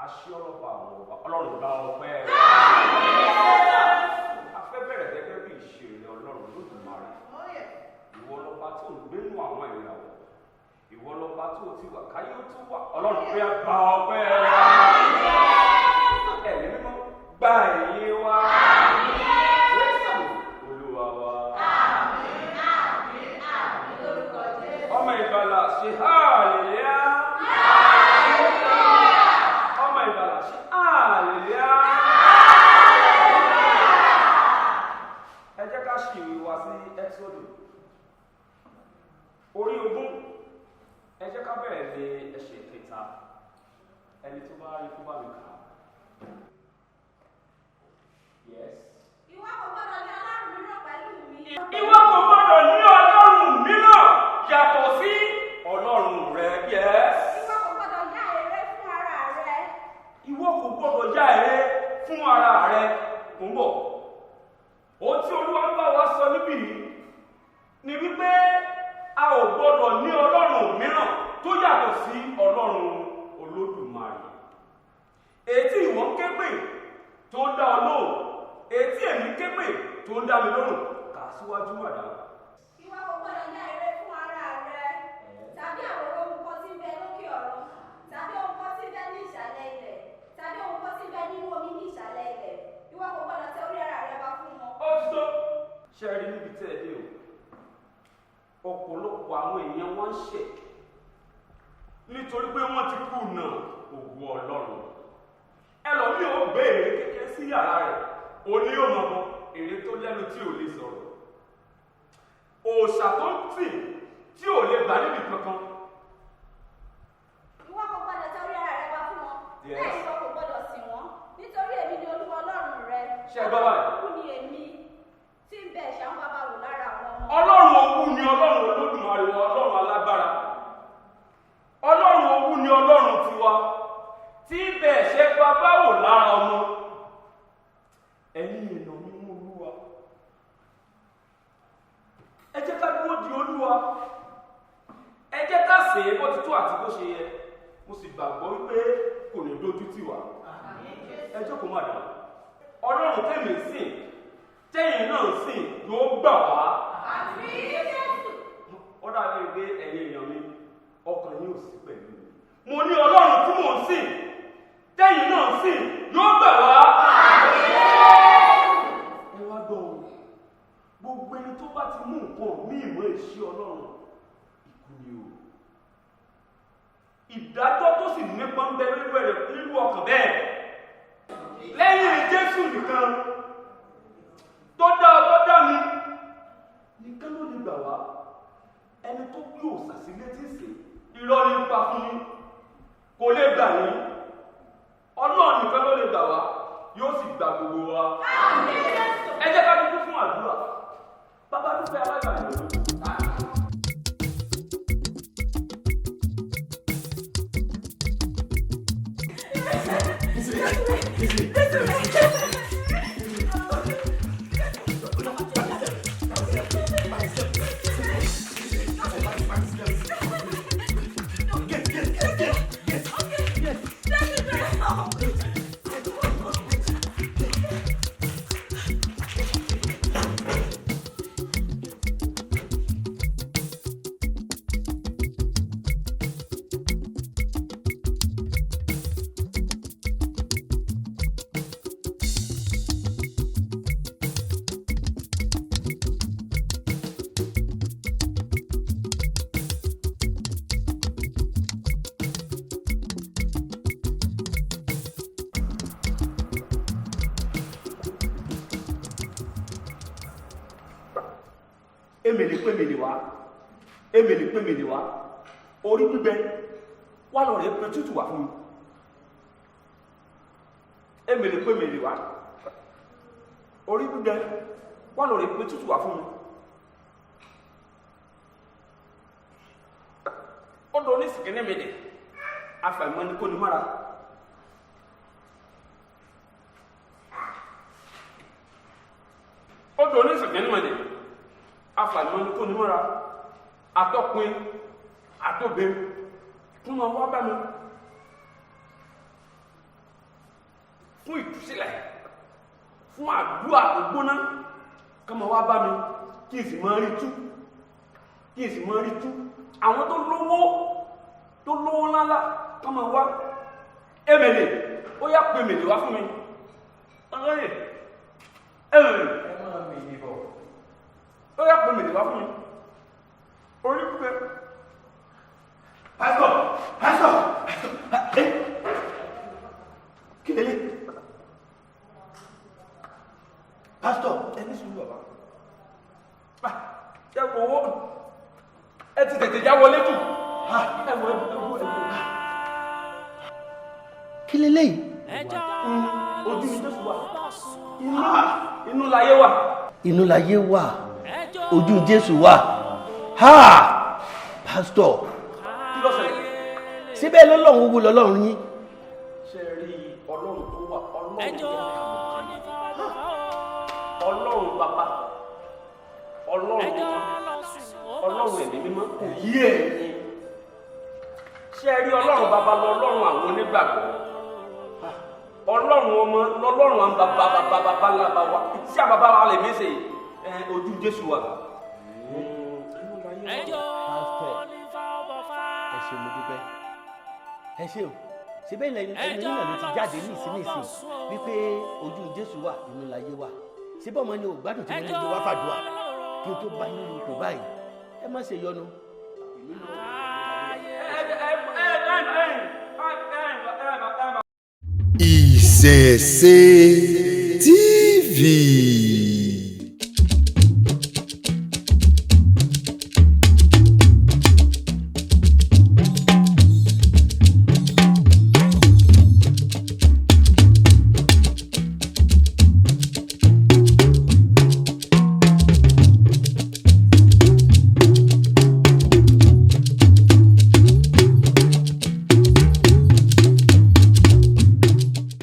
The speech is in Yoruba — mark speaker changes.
Speaker 1: Aṣọ ọlọ́ba àwọn ọba, Ọlọ́run gba ọpẹ́ rẹ̀. A fẹ́ bẹ̀rẹ̀ gẹ́gẹ́ bí ìṣe rẹ̀, Ọlọ́run Olódùmarè. Ìwọ lọba tó ń gbénú àwọn ìràwọ̀, ìwọ lọba tó ti wà káyé ó tó wà. Ọlọ́run pé a gba ọpẹ́ rẹ̀. Ẹ̀mí mímọ́, gba ẹ̀yìn wa. Jésù Olúwa wa. Ọmọ ìgbàlà, ṣe hallelujah. Ọmọ ìgbàlà, ṣe hallelujah. Ẹ jẹ́ ká ṣì ìwé wa sí Exodus orí 20. Ẹ jẹ́ ká bẹ̀rẹ̀ ní ẹsẹ̀ kẹta. Ẹni tó bá rí, kó bá mi kà á. Yes.
Speaker 2: Ìwọ kò gbọdọ̀ ní ọlọ́run mìíràn pẹ̀lú mi.
Speaker 1: Ìwọ kò gbọdọ̀ ní ọlọ́run mìíràn yàtọ̀ sí Ọlọ́run rẹ. Yes.
Speaker 2: Ìwọ kò gbọdọ̀ yá ère fún ara rẹ.
Speaker 1: Ìwọ kò gbọdọ̀ yá ère fún ara rẹ. Mò ń bọ̀. Ohun tí Olúwa ń bá wa sọ níbí yìí ni wípé a ò gbọdọ̀ ní ọlọ́run mìíràn tó yàtọ̀ sí Ọlọ́run Olódùmarè. Èyí tí ìwọ ń ké pè tó ń dá ọ lóhùn, èyí tí èmi ń ké pè tó ń dá mi lóhùn. Kà á síwájú, màdá.
Speaker 2: Ìwọ kò gbọdọ̀ yá ère fún ara rẹ, tàbí àwòrán ohun kan tí ń bẹ lókè ọ̀run, tàbí ohun kan tí ń bẹ ní ìsàlẹ̀ ilẹ̀, tàbí ohun kan tí ń bẹ nínú omi ní ìsàlẹ̀ ilẹ̀. Ìwọ kò gbọdọ̀ tẹ orí ara rẹ ba fún wọn.
Speaker 1: Ó ti tó. Ṣe rí níbi tẹ́ ẹ dé o, ọ̀pọ̀lọpọ̀ àwọn èèyàn wọ́n ń ṣẹ̀ nítorí pé wọ́n ti kùnà ògo Ọlọ́run. Ẹlòmíì ó gbé ère kékeré sí yàrá rẹ̀, òní yóò mọ̀ mọ́ ère tó lẹ́nu tí ò lè sọ̀rọ̀, òòṣà tó ń tì tí ò lè gbà níbi kankan.
Speaker 2: Ìwọ kò gbọdọ̀ tẹ orí ara rẹ ba fún wọn.
Speaker 1: Yes.
Speaker 2: Bẹ́ẹ̀ ìwọ kò gbọdọ̀ sìn wọ́n, nítorí èmi ni Olúwa Ọlọ́run rẹ.
Speaker 1: Ṣé ẹ gbọ́ báyìí?
Speaker 2: Òkú ni èmi tí ń bẹ ẹ̀ṣẹ̀ àwọn baba wò lára àwọn ọmọ.
Speaker 1: Ọlọ́run owú ni Ọlọ́run Olódùmarè wa, Ọlọ́run alágbára. Ọlọ́run owú ni Ọlọ́run tiwa tí bẹ́ẹ̀ ṣe bàbá wò lára ọmọ. Ẹ̀yin èèyàn mímú Olúwa, ẹ jẹ́ ká dúró di Olúwa. Ẹ jẹ́ ká sè é bó ti tó àti bó ṣe yẹ. Mo sì gbàgbọ́ wípé kò ní dójú tì wá. Ẹ jókòó, màdà. Ọlọ́run tèmi sìn, tẹ́yìn náà sìn, yóò gbà wá. Ó dàbí pé ẹ̀yin èèyàn mi, ọkàn yín ò sí pẹ̀lú mi. Mo ní Ọlọ́run tí mò ń sìn, tẹ́yìn náà sìn, yóò gbà wá. Ẹ wá gbọ́ o, gbogbo ẹni tó bá ti mú nǹkan míì mọ́ iṣẹ́ Ọlọ́run, ikú ni o. Ìdájọ́ tó sì nípa ń bẹ nínú ẹ̀rẹ̀ nínú ọkàn bẹ́ẹ̀ lẹ́yìn Jésù nìkan tó dá ọ, tó dá mi nìkan ló lè gbà wá. Ẹni tó gbé òòsà sí létí sí, irọ́ ní pa fún yín, kò lè gbà yín. Ọlọ́run nìkan ló lè gbà wá, yóò sì gba gbogbo wa. Ẹ jẹ́ ká dúdú fún àdúrà. Bàbá, dúpẹ́ alágbà yìí. Emèlè pé mèlè wá, emèlè pé mèlè wá, orí gbígbẹ wá lọ rẹ pé tútù wá fún mi. Emèlè pé mèlè wá, orí gbígbẹ wá lọ rẹ pé tútù wá fún mi. Ó dọ̀ ní sìkínní mi dẹ̀ afàìmọ́ ni kò ní mára. Ó dọ̀ ní sìkínní mi dẹ̀ afàìmọ́ ni kò ní mára. Atọ́pin àtòbẹ kí wọ́n wá bá mi. Fún ìtúsílẹ̀, fún àdúrà tó gbóná, kí wọ́n wá bá mi kí n sì máa rí tú, kí n sì máa rí tú. Àwọn tó lówó, tó lówó ńláńlá, kí wọ́n wá. Emele, ó yá, pé Emele wá fún mi. Ọlọ́yè Emele, ó yá, pé Emele wá fún mi. Orí pípẹ́.
Speaker 3: Pásítọ̀, pásítọ̀, ẹ kí lélẹ̀? Pásítọ̀.
Speaker 1: Ẹ ní sùúrù, bàbá. Ẹ wò ó, ẹ ti tètè já wọlé jù. Ẹ wọ, ẹ wọ, ẹ wọ.
Speaker 3: Kí lélẹ̀ yìí?
Speaker 1: Ojú mi Jésù wà, inú inú láyé wà.
Speaker 3: Inú láyé wà, ojú Jésù wà. Ha, pásítọ̀!
Speaker 1: Kí ló ṣẹlẹ̀?
Speaker 3: Síbẹ̀ lọ́lọ́run wúwo lọ́lọ́run yín.
Speaker 1: Ṣe rí Ọlọ́run tó wà, Ọlọ́run tó Ọlọ́run bàbá, Ọlọ́run ọmọ, Ọlọ́run Ẹ̀mí Mímọ́, kò yí ẹ̀yin. Ṣe rí Ọlọ́run bàbá lọ́lọ́run àwọn onígbàgbọ́, Ọlọ́run ọmọ lọ́lọ́run àwọn bàbá bàbá bàbá ńlá bá wa tí àwọn bàbá wa lè mí sè ẹ. Ojú Jésù wà.
Speaker 3: Pásítọ̀, ẹ ṣé, mo dúpẹ́, ẹ ṣé o. Síbẹ̀ ilẹ̀ ẹnu yín náà ló ti jáde ní ìsín ní ìsín wípé ojú Jésù wà, inú láyé wà. Síbẹ̀ ọmọ ni ò gbádùn tí mo ní wá fàdúrà kí n tó bá yín ipò báyìí. Ẹ má ṣe yọnu.
Speaker 1: Ẹ ẹ ẹ ẹ ẹ ẹ ẹ ẹ.
Speaker 4: Ìṣẹ̀ṣe TV.